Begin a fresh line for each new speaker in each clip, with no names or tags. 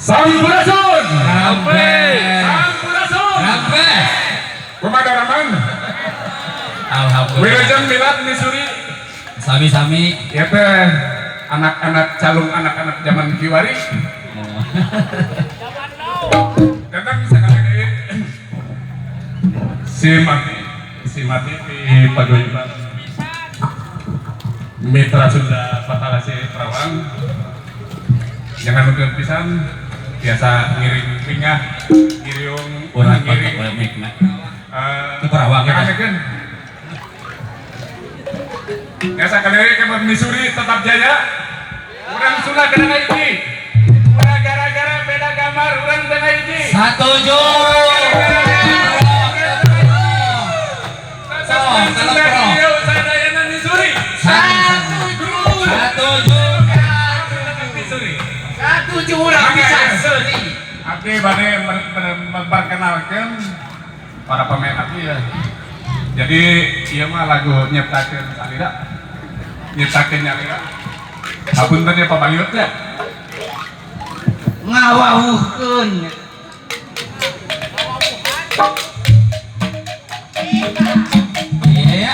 Sampurasun.
Rampes.
Sampurasun.
Rampes.
Kumaha daramang?
Alhamdulillah.
Wilujeng milad Missouri.
Sami-sami.
Ya teh anak-anak calung, anak-anak zaman kiwari. Datang sekali deui. Si mati, si mati di paguyuban Mitra Sunda Patalasi Perawang. Jangan nonton pisan, biasa ngiring pingah, ngiriung,
Urang
ngiring.
kontak we.
Eh,
Di Perawang, ya?
Kan? Biasa kali ke Missouri tetap jaya. Urang Sunda kena hiji. Urang gara-gara beda gambar, urang tengah hiji.
Satuju.
Tetap urang Sunda kieu sadayana Missouri.
Satuju. Satuju.
Missouri.
Satuju urang bisa seri.
Abdi bade memperkenalkan para pemain abdi ya. Jadi ieu mah lagu nyiptakeun salira. Nyiptakeun nyalira. Hapunten ya Pak Bayut ya.
Ngawawuhkeun.
Iya.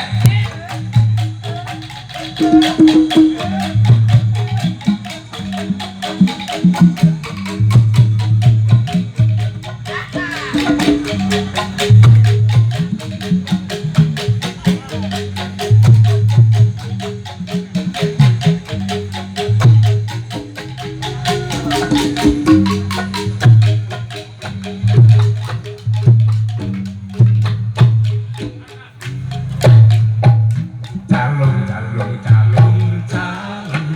Calung calung calung calung.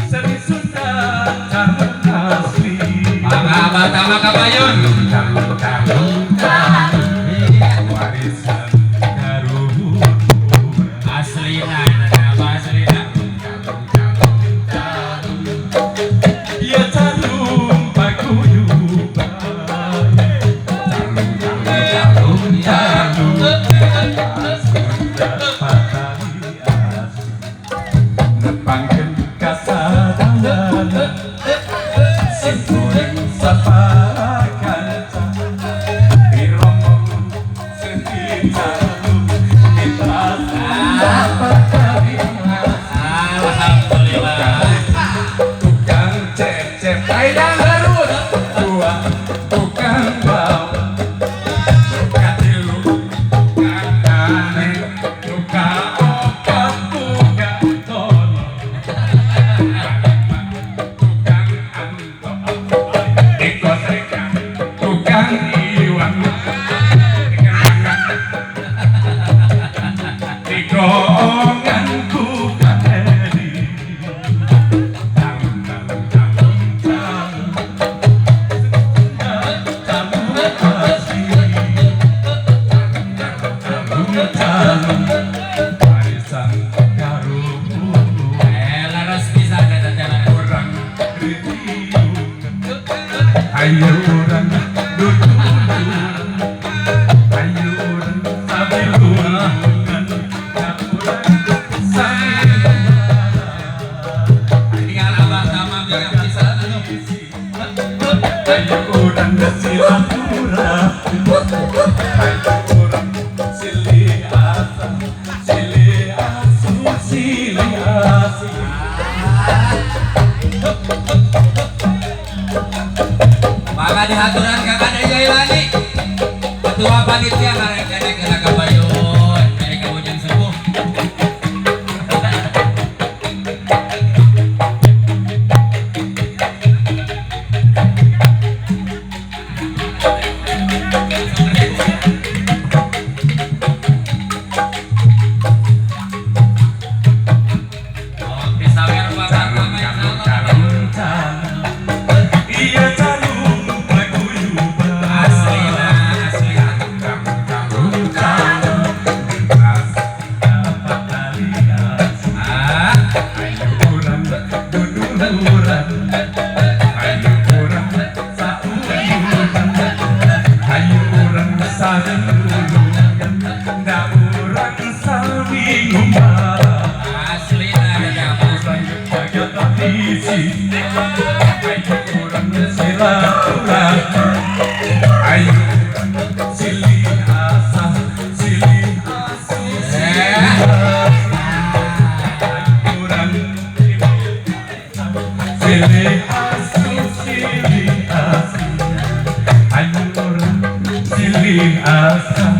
Seni Sunda calung asli.
Mangga abah tama kabayun.
Calung calung calung. Warisan karuhun.
Aslina, abah aslina.
Calung calung calung. Iya calung paguyuban. Calung calung calung calung. Sunda patali asli. Nepangkeun kasadayana. Simkuring saparakanca. Piromong seni calung. Mitra Sunda patali asli.
Alhamdulillah.
Tukang cecep kayang Garut, dua tukang bawang, katilu tukang aneh, tukang opat tukang tono, tukang anto, dikosekan tukang iwan, digoongan ku Heri. Calung calung calung calung calung asli, calung calung warisan karuhun.
Eh, leres pisan eta teh leres.
Urang ritiung, ayo urang duduluran, ayo urang sabilulungan, urang sabilulungan.
Tinggal abah tama biar pisan atuh.
Ayo urang silaturahmi, ayo urang silih asah, silih asuh, silih asih.
Maka dihaturan Kang Ade Jailani. Ketua panitia ngarek-rek kena kabayun dari Kabujang Sepuh. Oh, disawer Bapak
Calung
Tama
calung
insyaallah.
Calung calung, iya calung paguyuban.
Aslina, aslina.
Calung calung calung, ras dapat alias.
Ah,
Ayo urang duduluran, ayo urang saururan, ayo urang sabilulungan, da urang sami ngumbara.
Aslina
Ayo
eta mah.
Urang jaga tradisi, ayo urang. Silih asah.